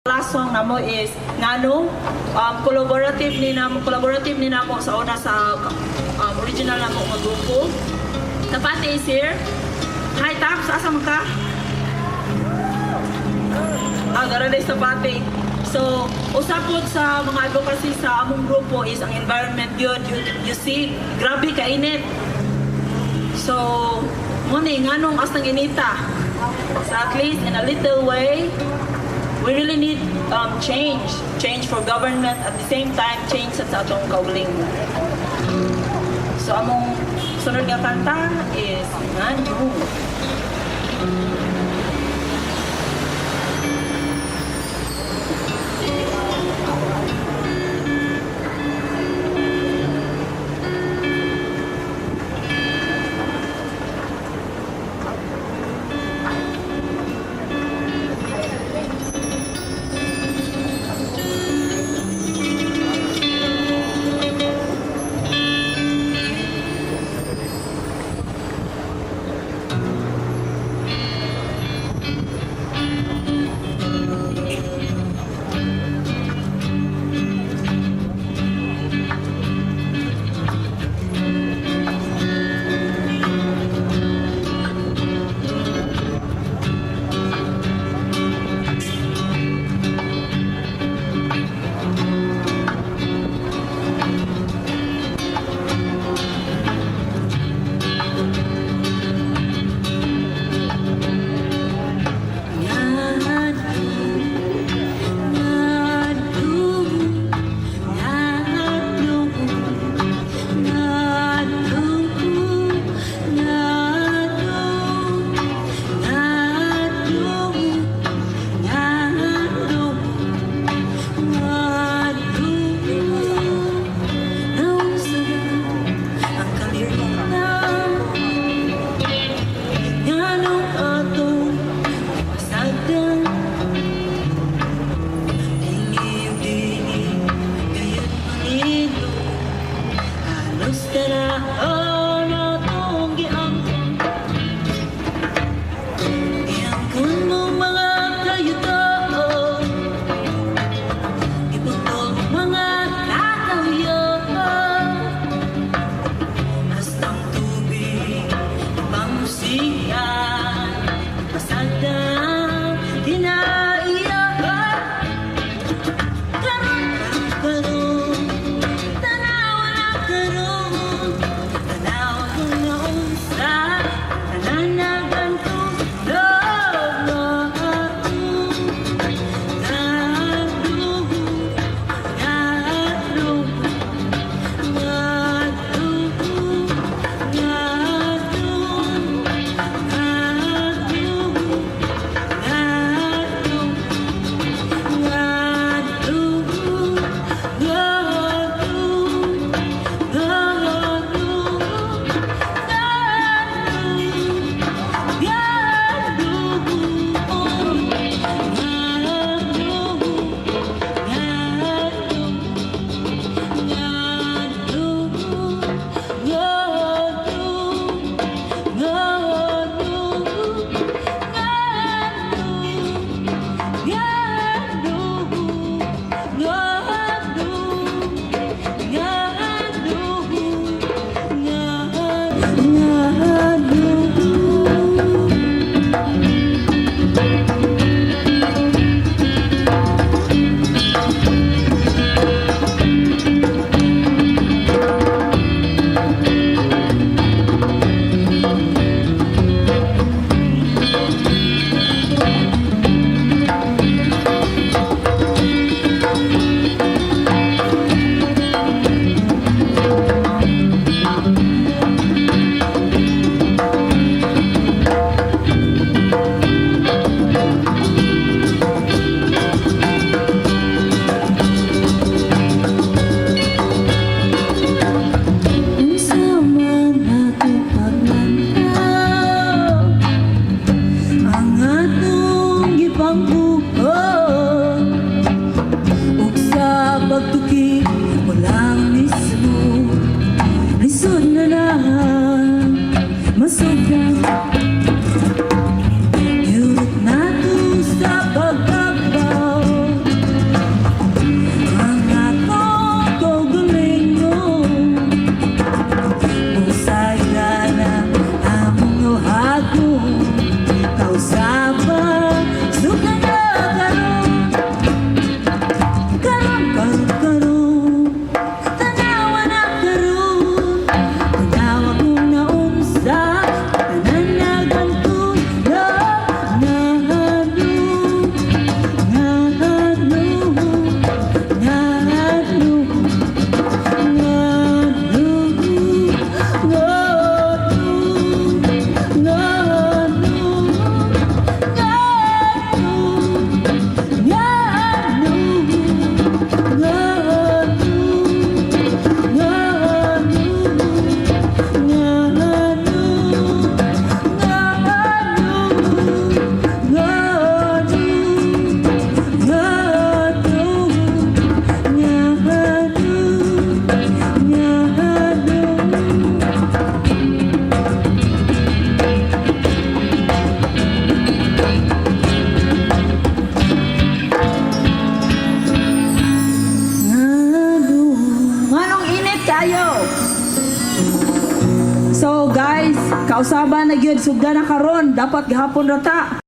Last song namo is ngano collaborative ni namo sa una sa original namo nga grupo. Tapate is here. Hi, Taps, asa man ka? Ah, dara sa Tapate. So, usa pod sa mga advocacy sa among grupo is ang environment yun. You see, grabe kainit. So, mao ni nganong astang inita. So at least in a little way, we really need change. Change for government, at the same time, change sa atong kaugalingon. So, among sunod nga kanta is Ngano. Kausaba, sugda na karon. Karon, karon, karon, tanawa na karon. Tanawa kung naunsa, tanan nagantula. Ngano, ngano, ngano, ngano, ngano, ngano, ngano, ngano, ngano, ngano, ngano, ngano, ngano, ngano, ngano. Ngano? Nganong init kayo? So guys, kausaba na gyud, sugda na karon, dapat gahapon ra ta.